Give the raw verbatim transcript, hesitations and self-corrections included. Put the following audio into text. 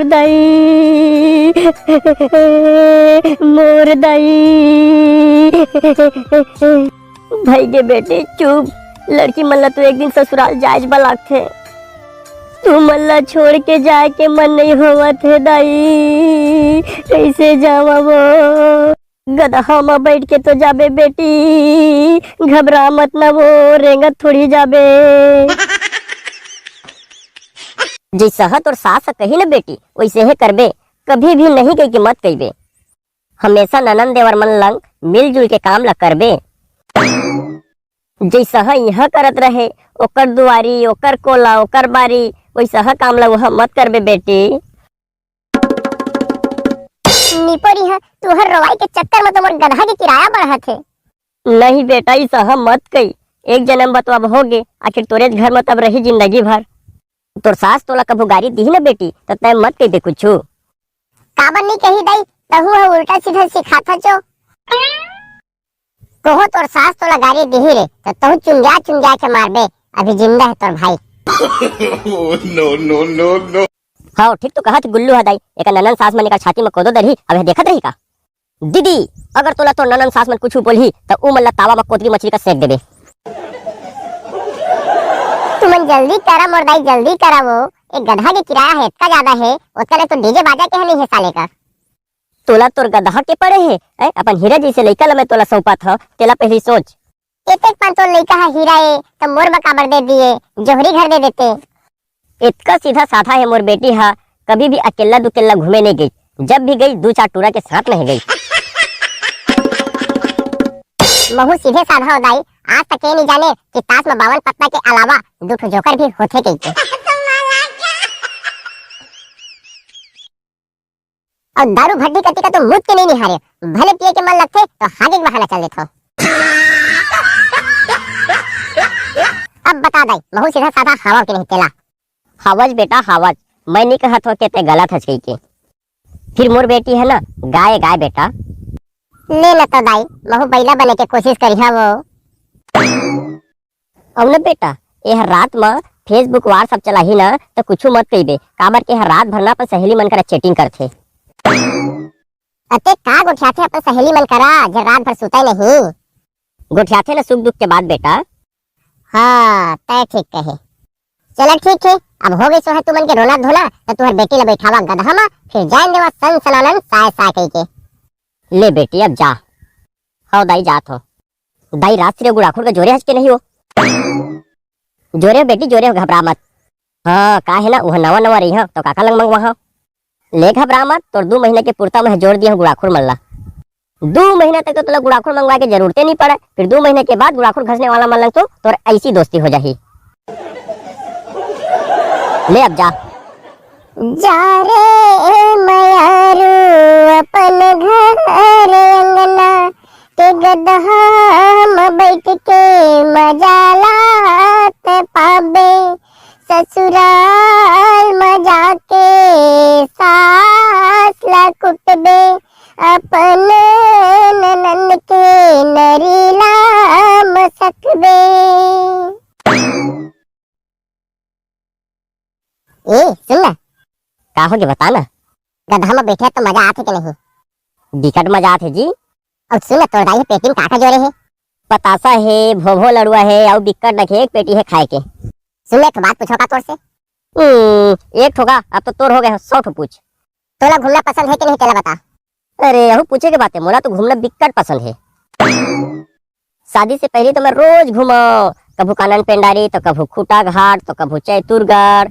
दाई, मोर दाई। भई गे बेटी, चुप। लड़की मन ला तो एक दिन ससुराल जायज बर लागथे। तुमन ला छोड़ के जाए के मन नइ होवत हे दाई, कइसे जावा वो? गदहा म बइठ के तो जाबे बेटी, घबरा मत न वो, रेंगत थोड़ी जाबे। जइसहा तोर सास ह कही न बेटी, वइसे हे करबे, कभी भी नहीं कहिके मत कहिबे। हमेशा ननंद देवर मन लंग मिलजुल के काम ला करबे। जइसहा इहाँ करत रहे, ओकर दुआरी, ओकर कोला, ओकर बारी, वइसहा काम ला उहाँ मत करबे बेटी। निपोरी ह, तुहर रोवाई के चक्कर म तो मोर गदहा के किराया बढ़त हे। नहीं बेटा, अइसहा मत कही। एक जनम बतवा होगे, आखिर तोरेच घर म तब रही जिंदगी भर। तोर सास तोला कभू गारी दिही न बेटी, त तैं मत कहिबे कुछू। काबर नहीं कही दाई, तहू ह उल्टा सीधा सिखाथच ओ। कहो तोर सास तोला गारी दिही रे, त तहू चुंदिया चुंदिया के मारबे, अभी जिंदा हे तोर भाई। Oh, no, no, no, no। हव, ठीक तो कहत गुल्लू ह दाई, एकर ननन सास मन एकर छाती म कोदो दरही, अब एह देखत रही का? दीदी, अगर तोला तोर ननन सास मन कुछू बोलही, त ऊ मन ला तावा म कोतरी मछली का सेक देबे। तुमन जल्दी करा मोर दाई, जल्दी करा वो। एक गदहा के किराया हे, एतका जादा हे, ओतका ले तो डीजे बाजा के ह नहीं हे साले का। तोला तोर गदहा के पड़े हे, ए? अपन हीरा जइसे लइका ला मैं तोला सौंपत हव, तेला पहिली सोच। एतेक पन तोर लइका ह हीरा ए, त मोर बर काबर दे दिए, जोहरी घर दे देते। एतका सीधा साधा हे मोर बेटी ह, कभी भी अकेल्ला दुकेल्ला घूमे नहीं गई, जब भी गई दू चार टूरा के साथ में ही गई। महू सीधे साधा हो दाई, आज तक ये नहीं जाने कि ताश में बावन पत्ता के अलावा दू ठो जोकर भी होथे कहिके। अउ दारू भट्टी कति का तो मुत के नहीं निहारे, भले पिए के मन लगथे तो हागे के बहाना चल देथो। अब बता दाई, महू सीधा साधा हावव के नहीं तेला? हावज बेटा हावज, मैं नहीं कहत हो के ते गलत हस कहिके। फिर मोर बेटी है ना, गाय गाय बेटा। ले न तो दाई, महू बइला बने के कोशिश करिहा वो। अउ न बेटा, एहर रात म Facebook, WhatsApp चलाही न, त कुछु मत कहिबे, काबर के एहर रात भर न अपन सहेली मन करा chatting करथे। अते का गोठियाथे अपन सहेली मन करा, जे रात भर सुतय नहीं? गोठियाथे न सुख दुख के बात बेटा। हाँ, तय ठीक कहे। चला ठीक हे, अब हो गई सोहे तुमन के रोना धोना, त तुहर बेटी ला बैठावा गदहा म, फिर जान देवा सन सनानन साय साय कहिके। ले बेटी, अब जा। हव दाई, जात हो। दाई, रात सिरे गुड़ाखुर का जोरे हस के नहीं हो? जोरे हो बेटी, जोरे हो, घबरा मत। हाँ, का है ना, वह नवा नवा रही हो, तो काका लंग मंगवा हो। ले घबरा मत, तोर दू महीना के पुरता में जोर दिया हो गुड़ाखुर मन ला। दू महीना तक तो तोला गुड़ाखुर मंगवाए के जरूरते नहीं पड़े, फिर दू महीना के बाद गुड़ाखुर घसने वाला मन लंग तो तोर ऐसी दोस्ती हो जाही। ले अब जा। जा रे मयारू अपन घर अंगना, ते गदहा म बैठ के मजा लात पाबे। ससुराल म जाके सास ला कुटबे, अपन ननन के नरी ला मसकबे। ए, सुन ना। का होगे, बता ना। गदहा म बैठे त मजा आथे के नहीं? बिकट मजा आथे जी। अउ सुन ना, तोर दाई ह पेटी म का का जोरे हे? पतासा हे, भोभो लड़ुआ हे, अउ बिकट डखे एक पेटी हे खाए के। सुन ना, एक ठो बात पूछो का तोर से? हम्म, एक ठो का, अब तो तोर हो गए, सौ ठो पूछ। तोला घूमना पसंद हे कि नहीं, तेला बता। अरे, यहू पूछे के बात हे, मोला तो घूमना बिकट पसंद हे। शादी से पहले तो मैं रोज घूमो, कभू कानन पेंडारी, तो कभू खूटा घाट, तो कभू चैतुरगढ़।